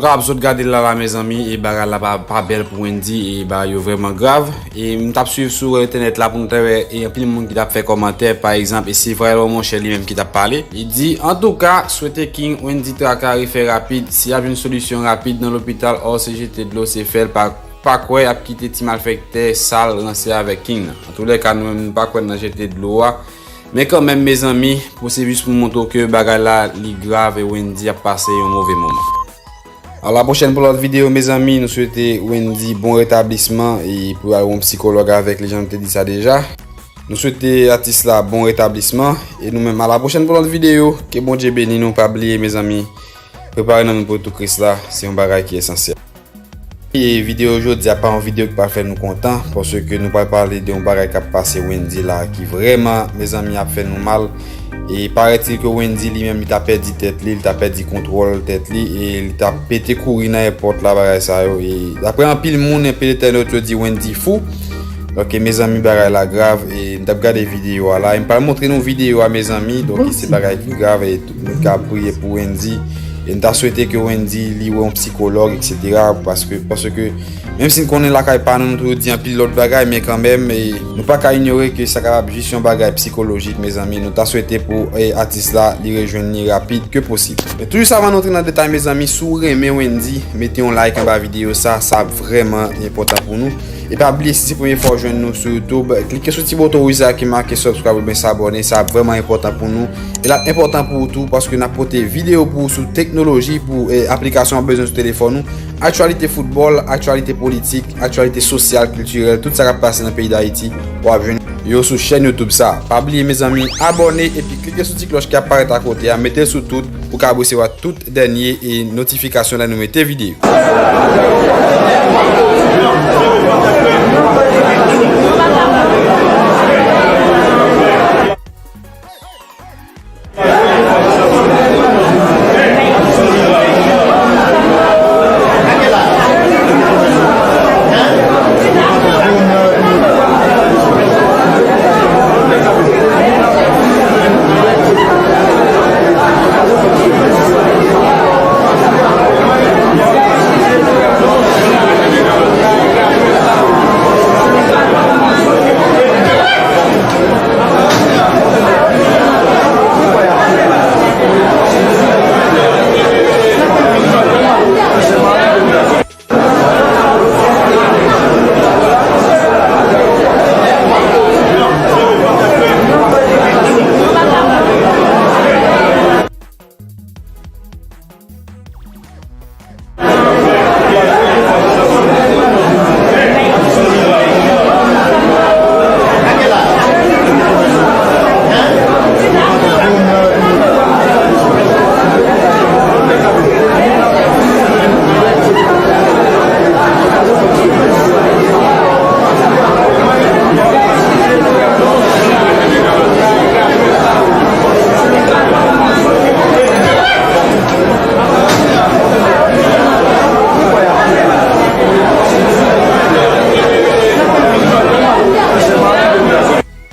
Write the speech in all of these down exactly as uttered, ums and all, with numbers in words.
Jan w ap sot gade l la la, mezanmi, e bagay la pa, pa bèl pou Wendy, e bagay yo vrèman grav. E m t ap swiv sou entènèt la pou m te wè, e anpil moun ki t ap fè kòmantè, pa egzanp, e Several Monchè li menm ki t ap pale. Li di, antouka, swete King Wendy Traka refè rapid, si y ap jwenn solisyon rapid nan lopital, ò se jete dlo, se fè l pa, pa kwè y ap kite ti malfektè sal ranse avèk King nan. Antoulèka, nou menm nou pa kwè nan jete dlo a. Men kanmenm, mezanmi, pou se jis pou montre w ke bagay la, li grav e Wendy ap pase yon move moman. A la pwochèn pou lòt videyo, mezanmi, nou swete Wendy bon retablisman e pou al wè yon sikològ avèk li, jan nou te di sa deja. Nou swete atis la bon retablisman e nou menm, a la pwochèn pou lòt videyo, ke Bondye beni nou, pa bliye, mezanmi, prepare nanm nou pou retou Kris la, se yon bagay ki esansyèl. E videyo jodi a pa yon videyo ki pa fè nou kontan, paske nou pral pale de yon bagay k ap pase Wendy la, ki vrèman, mezanmi, ap fè nou mal. E paraît-il ke Wendy li menm, li ta pèdi tèt li, li ta pèdi kontwòl tèt li, e li ta pete kouri nan èpòt la, bagay sa yo. E daprè anpil moun, anpil entènot yo di Wendy fou. Donk, mezanmi, bagay la grav, e m t ap gade videyo a la, e m pral montre nou videyo a, mezanmi, donk se bagay ki grav, e nou ka priye pou Wendy. E n ta swete ke Wendy li wè yon sikològ, etsetera. Paske, paske, menm si n konnen lakay pa nou, nou toujou di anpil lòt bagay, men kanmenm, e nou pa ka inyore ke sa kapab jis yon bagay sikolojik, mezanmi. Nou ta swete pou, e, atis la, li rejwenn li rapid ke posib. Men tou jis avan nou antre nan detay, mezanmi, si w renmen Wendy, mete yon like anba videyo sa, sa ap vrèman enpòtan pou nou. E pa bliye, si se premye fwa w jwenn nou sou YouTube, klike sou ti bouton wouj sa ki make subscribe oubyen s'abonner, sa ap vrèman enpòtan pou nou. E l ap enpòtan pou ou tou, paske n ap pote videyo pou ou sou teknoloji, pou, eh, aplikasyon w ap bezwen sou telefòn ou, aktyalite foutbòl, aktyalite politik, aktyalite sosyal, kiltirèl, tout sa k ap pase nan peyi Dayiti, w ap jwenn yo sou chèn YouTube sa. Pa bliye, mezanmi, abòne epi klike sou ti klòch ki ap parèt akote a, mete l sou tout pou w ka resevwa tout dènye e notifikasyon lè nou mete videyo.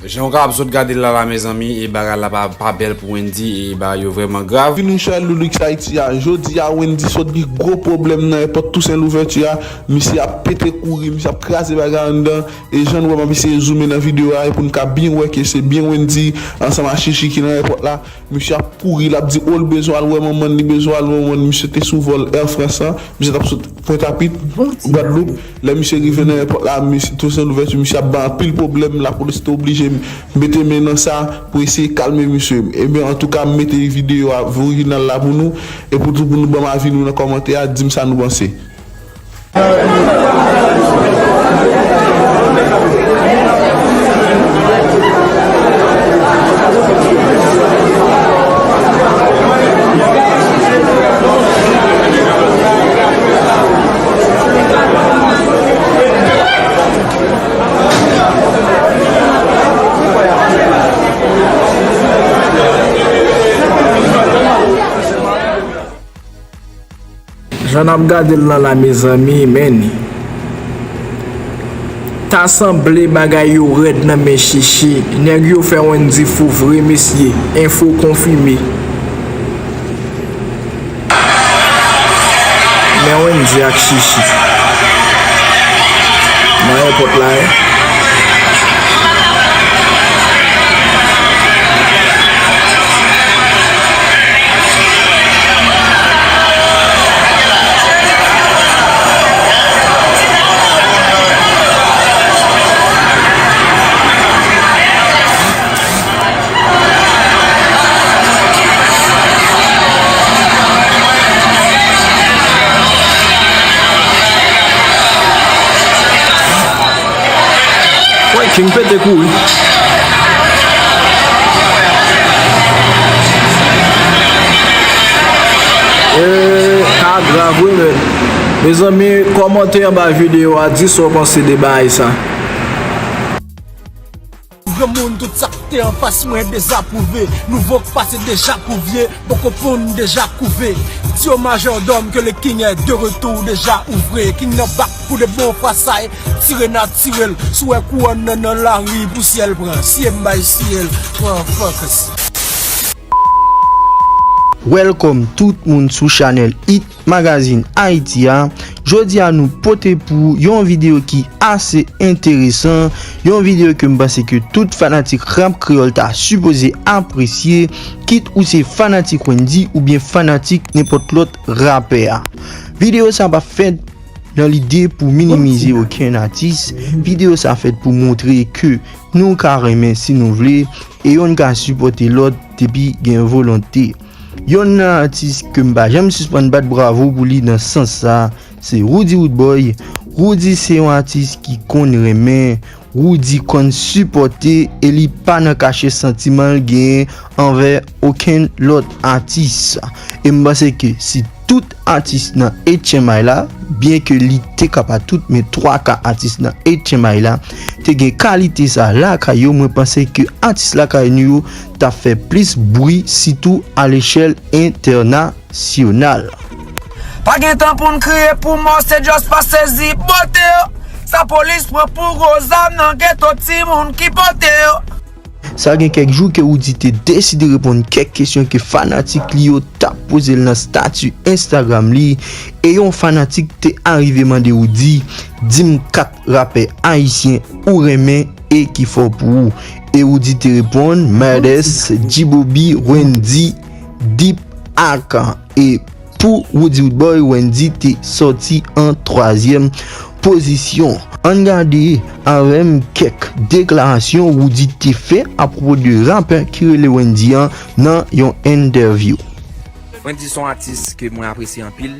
Jan w kapab sot gade l la la, mezanmi, e bagay la pa, pa bèl pou Wendy, e bagay yo vrèman grav. Vini chè Lulix Haiti a, jodi a Wendy sot gen gwo pwoblèm nan èpòt Toussaint Louverture a, misye ap pete kouri, misye ap kraze bagay anndan, e jan nou wè m ap eseye zoume nan videyo a, e pou n ka byen wè ke se byen Wendy ansanm a Chichi ki nan èpòt la, misye ap kouri, l ap di, o, l bezwen al wè manman l, li bezwen al wè manman l, misye te sou vòl Air France la, misye t ap sot Pwentapit, Gwadloup. Lè misye rive nan èpòt la, misye, Toussaint Louverture, misye ap bay anpil pwoblèm, lapolis te oblije mete men nan sa pou eseye kalme misye. Ebyen, antouka, m mete videyo a, orijinal la pou nou, e pou tou, pou nou ban m avi nou nan kòmantè a, di m sa nou panse. Jan n ap gade l lan la, mezanmi, men. Ta sanble bagay yo rèd nan men Chichi. Nèg yo fè Wendy fou vre, mesye. Enfo konfime. Wendy ak Chichi nan èpòt la, eh. Wè, King pete kouri. E, ka grav wi, men. Mezanmi, kòmante anba videyo a, di sa w panse de bagay sa. Granmoun, tout sa k te anfas mwen dezapwouve. Nouvo k pase deja kou vye, poko ponn deja kouve. Di au majordome que le king est de retour, deja ouvre. King nan back pou de bon fwa sa e tire natirèl. Si w wè kouwòn nan nan lari pou syèl pran. Siye m bay syèl, motherfuckers. Welcome tout moun sou chanèl Hit Magazine Haïti a. Jodi a nou pote pou yon videyo ki ase enteresan, yon videyo ke m panse ke tout fanatik rap kreyòl ta sipoze apresye, kit ou se fanatik Wendy oubyen fanatik nenpòt lòt rapè a. Videyo sa pa fèt nan lide pou minimize okenn atis. Videyo sa fèt pou montre ke nou ka renmen si nou vle, e yonn ka sipòte lòt depi gen volonte. Yonn nan atis ke m pa janm sispann bat bravo pou li nan sans sa, se Roody Roodboy. Roody se yon atis ki konn renmen, Roody konn sipòte e li pa nan kache santiman l genyen anvè okenn lòt atis. E m panse ke si tout atis nan H M I la, byen ke li te ka pa tout, men twa ka atis nan H M I la, te gen kalite sa lakay yo, mwen panse ke atis lakay nou yo t ap fè plis bri, sitou alechèl entènasyonal. Pa gen tan pou n kriye pou mò, se just pa sezi bote yo. Sa polis pran pou gwo zam nan geto, timoun ki pote yo. Sa gen kèk jou ke Roody te deside reponn kèk kesyon ke fanatik li yo t ap poze l nan stati Instagram li, e yon fanatik te arive mande Roody, di m kat rapè ayisyen ou renmen e ki fò pou ou. E Roody te reponn, Mades, G-Bobby, Wendy, Deep ak, e pou Roody Roodboy, Wendy te sòti an twazyèm pozisyon. Ann gade avè m kèk deklarasyon Roody te fè apwopo de rapè ki rele Wendy an nan yon entèvyou. Wendy se yon atis ke mwen apresye anpil,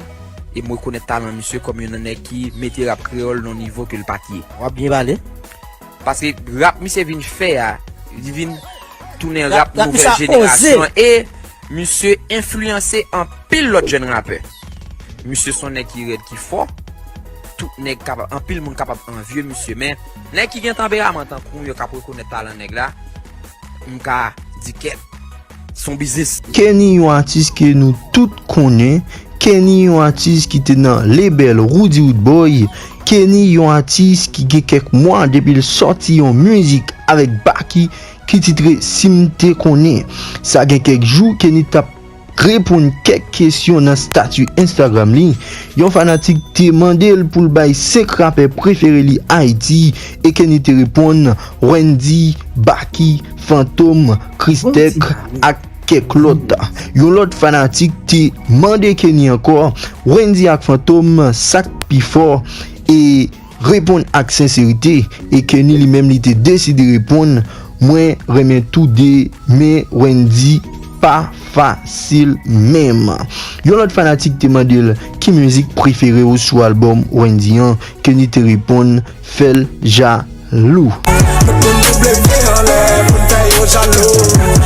e m rekonèt talan misye kòm youn nan nèg ki mete rap kreyòl nan yon nivo ke l pa t ye. W ap byen pale. Paske rap misye vin fè a, li vin tounen rap nouvèl jenerasyon an, e misye enfliyanse anpil lòt jèn rapè. Misye se yon nèg ki rèd, ki fò. Tout nèg kapab, anpil moun kapab anvye misye, men nèg ki gen tanperaman tankou m yo k ap rekonèt talan nèg la, m ka di kèt. Se yon biznis. Kenny yon atis ke nou tout konnen. Kenny yon atis ki te nan lebèl Roody Roodboy. Kenny yon atis ki gen kèk mwa depi l sòti yon mizik avèk Baky ki titre Si m te konnen. Sa gen kèk jou Kenny t ap reponn kèk kesyon nan stati Instagram li. Yon fanatik te mande l pou l bay senk rapè prefere li Ayiti, e Kenny te reponn Wendy, Baky, Fantom, Christech ak kèk lòt. Yon lòt fanatik te mande Kenny ankò, Wendy ak Fantom, sa k pi fò? E reponn ak senserite, e Kenny li menm li te deside reponn, mwen renmen tou de, men Wendy pa fasil menm. Yon lòt fanatik te mande l ki mizik prefere w sou albòm Wendy an, Kenny te reponn, Fè l jalou. Nou konn double pye anlè pou n fè yo jalou.